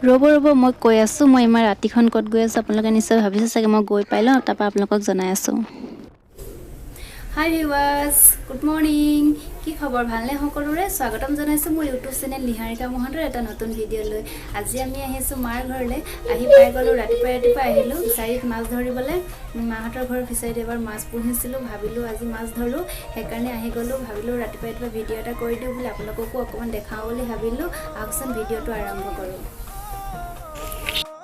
ৰ'ব ৰ'ব, মই কৈ আছোঁ। মই ইমান ৰাতিখন ক'ত গৈ আছোঁ, আপোনালোকে নিশ্চয় ভাবিছে চাগে। মই গৈ পাই লওঁ, তাৰপৰা আপোনালোকক জনাই আছোঁ। হাই ভিউৱাৰ্ছ, গুড মৰ্ণিং। কি খবৰ, ভালনে সকলোৰে? স্বাগতম জনাইছোঁ মোৰ ইউটিউব চেনেল নিহাৰিকা মহন্তৰ এটা নতুন ভিডিঅ' লৈ। আজি আমি আহিছোঁ মাৰ ঘৰলৈ। আহি পাই গ'লোঁ, ৰাতিপুৱাই ৰাতিপুৱা আহিলোঁ ফিচাৰীত মাছ ধৰিবলৈ। মাহঁতৰ ঘৰৰ ফিচাৰীত এবাৰ মাছ পুহিছিলোঁ, ভাবিলোঁ আজি মাছ ধৰোঁ, সেইকাৰণে আহি গ'লোঁ। ভাবিলোঁ ৰাতিপুৱাই ৰাতিপুৱা ভিডিঅ' এটা কৰি দিওঁ বুলি, আপোনালোককো অকণমান দেখাওঁ বুলি ভাবিলোঁ। আহকচোন, ভিডিঅ'টো আৰম্ভ কৰোঁ।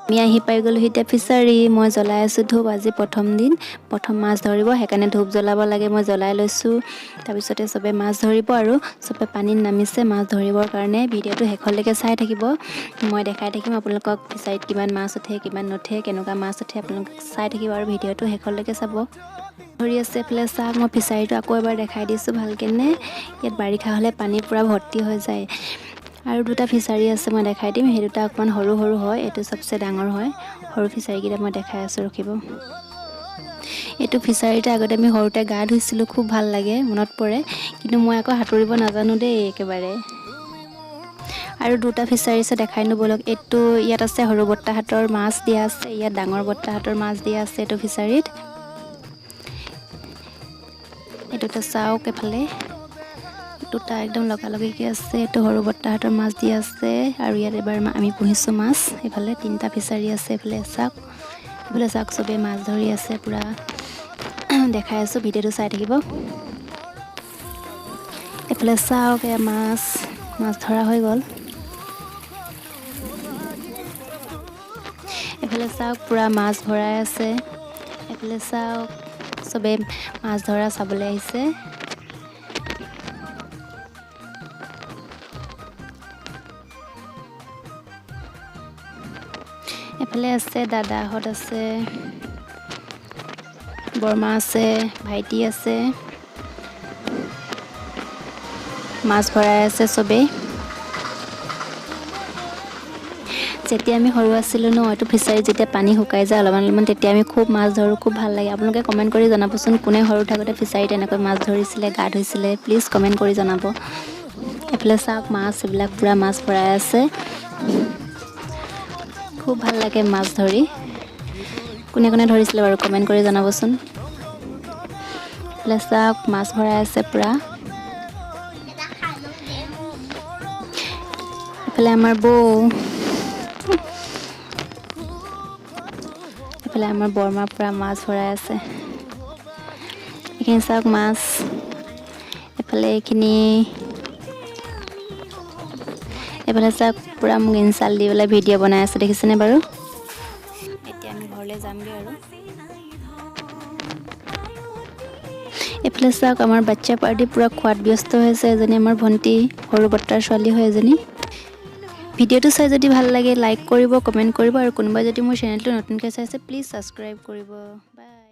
আমি আহি পাই গ'লোঁ এতিয়া ফিচাৰী। মই জ্বলাই আছোঁ ধূপ। আজি প্ৰথম দিন, প্ৰথম মাছ ধৰিব, সেইকাৰণে ধূপ জ্বলাব লাগে। মই জ্বলাই লৈছোঁ, তাৰপিছতে চবে মাছ ধৰিব আৰু চবে পানীত নামিছে মাছ ধৰিবৰ কাৰণে। ভিডিঅ'টো শেষলৈকে চাই থাকিব, মই দেখাই থাকিম আপোনালোকক ফিচাৰীত কিমান মাছ উঠে, কিমান নুঠে, কেনেকুৱা মাছ উঠে। আপোনালোক চাই থাকিব আৰু ভিডিঅ'টো শেষলৈকে চাব। ধৰি আছে এইফালে চাওক, মই ফিচাৰীটো আকৌ এবাৰ দেখাই দিছোঁ ভালকেনে। ইয়াত বাৰিষা হ'লে পানী পূৰা ভৰ্তি হৈ যায়। আৰু দুটা ফিচাৰী আছে, মই দেখাই দিম। সেই দুটা অকণমান সৰু সৰু হয়, এইটো চবচে ডাঙৰ হয়। সৰু ফিচাৰীকেইটা মই দেখাই আছোঁ, ৰখিব। এইটো ফিচাৰীতে আগতে আমি সৰুতে গা ধুইছিলোঁ, খুব ভাল লাগে, মনত পৰে। কিন্তু মই আকৌ সাঁতুৰিব নাজানো দেই একেবাৰে। আৰু দুটা ফিচাৰী আছে, দেখাই ব'লক। এইটো ইয়াত আছে সৰু বৰ্তাহঁতৰ মাছ দিয়া আছে, ইয়াত ডাঙৰ বৰ্তাহঁতৰ মাছ দিয়া আছে এইটো ফিচাৰীত। এইটোতে চাওক, এফালে দুটা একদম লগালগিকৈ আছে। এইটো সৰু বৰ্তাহঁতৰ মাছ দিয়া আছে আৰু ইয়াত এবাৰ আমি পুহিছোঁ মাছ। এইফালে তিনিটা ফিচাৰী আছে। এইফালে চাওক, এইফালে চাওক, চবেই মাছ ধৰি আছে পূৰা। দেখাই আছোঁ, ভিডিঅ'টো চাই থাকিব। এইফালে চাওক, এয়া মাছ মাছ ধৰা হৈ গ'ল। এইফালে চাওক, পূৰা মাছ ভৰাই আছে। এইফালে চাওক, চবেই মাছ ধৰা চাবলৈ আহিছে। এফালে আছে দাদাহঁত আছে, বৰমা আছে, ভাইটি আছে, মাছ ভৰাই আছে চবেই। যেতিয়া আমি সৰু আছিলোঁ ন, এইটো ফিচাৰীত যেতিয়া পানী শুকাই যায় অলপমান অলপমান, তেতিয়া আমি খুব মাছ ধৰোঁ, খুব ভাল লাগে। আপোনালোকে কমেণ্ট কৰি জনাবচোন, কোনে সৰু থাকোঁতে ফিচাৰীত এনেকৈ মাছ ধৰিছিলে, গা ধুইছিলে? প্লিজ কমেণ্ট কৰি জনাব। এইফালে চাওক, মাছ এইবিলাক পূৰা মাছ ভৰাই আছে। খুব ভাল লাগে মাছ ধৰি। কোনে কোনে ধৰিছিলে বাৰু, কমেণ্ট কৰি জনাবচোন। এইফালে চাওক, মাছ ভৰাই আছে পূৰা। এইফালে আমাৰ বৌ, এইফালে আমাৰ বৰমা পূৰা মাছ ভৰাই আছে। এইখিনি চাওক মাছ, এইফালে এইখিনি। এইফালে চাওক, পূৰা মোক ইনচাল্ট দি পেলাই ভিডিঅ' বনাই আছে, দেখিছেনে বাৰু? এতিয়া আমি ঘৰলৈ যামগৈ আৰু। এইফালে চাওক, আমাৰ বাচ্চা পাৰ্টি পূৰা খোৱাত ব্যস্ত হৈছে। এজনী আমাৰ ভণ্টি, সৰু বৰ্তাৰ ছোৱালী হয় এজনী। ভিডিঅ'টো চাই যদি ভাল লাগে, লাইক কৰিব, কমেণ্ট কৰিব আৰু কোনোবাই যদি মোৰ চেনেলটো নতুনকৈ চাইছে, প্লিজ ছাবস্ক্ৰাইব কৰিব। বাই।